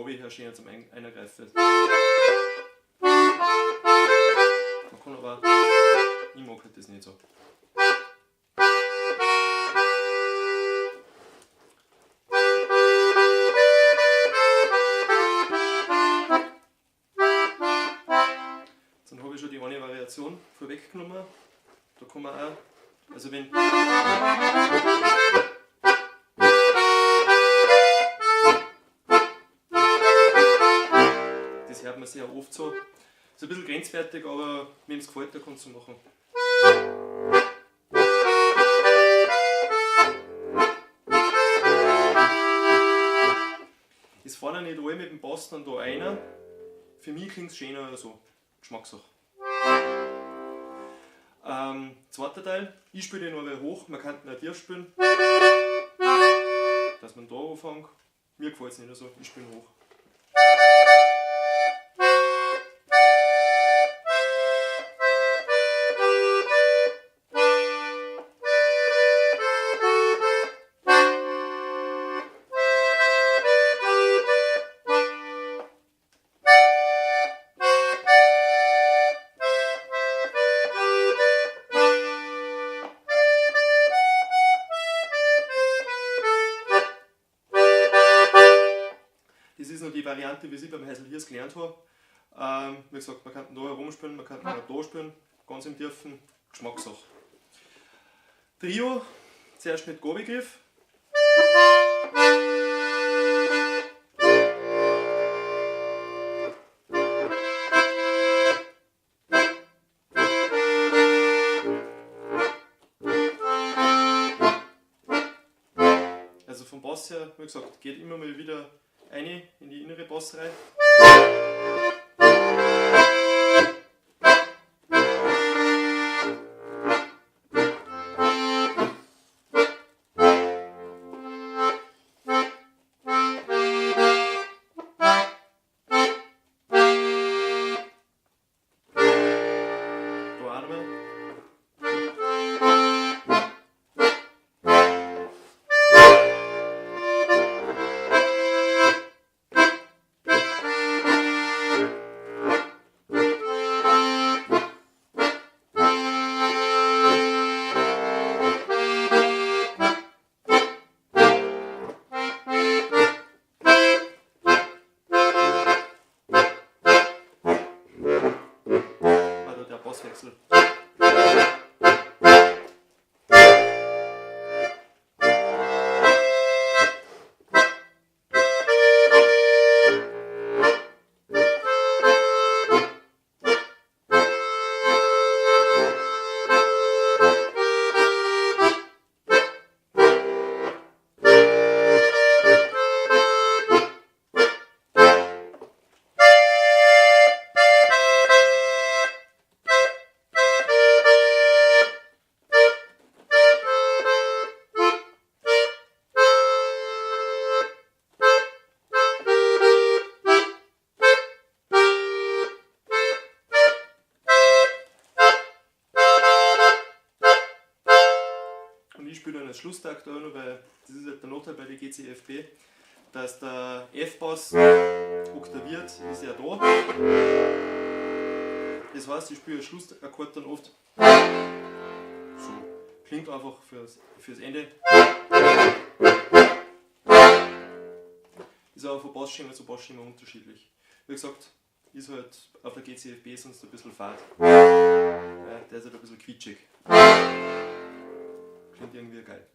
Gobi her schöner zum Eingreifen. Man kann aber, ich mag halt das nicht so. Dann habe ich schon die eine Variation vorweggenommen. Da kann man auch, also wenn das hört man sehr oft so. Ist ein bisschen grenzwertig, aber wem es gefällt, der kann es so machen. Es fahren nicht alle mit dem Bass dann da einer. Für mich klingt es schöner so. Geschmackssache. Zweiter Teil, ich spiele den aber hoch, man kann ihn auch tief spielen, dass man da anfängt. Mir gefällt es nicht so, ich spiele hoch. Das ist noch die Variante, wie ich beim Heisel Hirs gelernt habe. Wie gesagt, man kann da herumspielen, man kann auch da spielen, ganz im Tiefen, Geschmackssache. Trio, zuerst mit Gobi-Griff. Also vom Bass her, wie gesagt, geht immer mal wieder eine in die innere Bassreihe. Da auch nochmal. Basswechsel. Und ich spiele dann als Schlusstakt auch noch, weil das ist halt der Nachteil bei der GCFB, dass der F-Bass oktaviert ist ja da. Das heißt, ich spiele als Schlussakkord dann oft so. Klingt einfach fürs Ende. Ist aber von Bassschema zu Bassschema unterschiedlich. Wie gesagt, ist halt auf der GCFB sonst ein bisschen fad. Ja, der ist halt ein bisschen quietschig. Klingt irgendwie geil.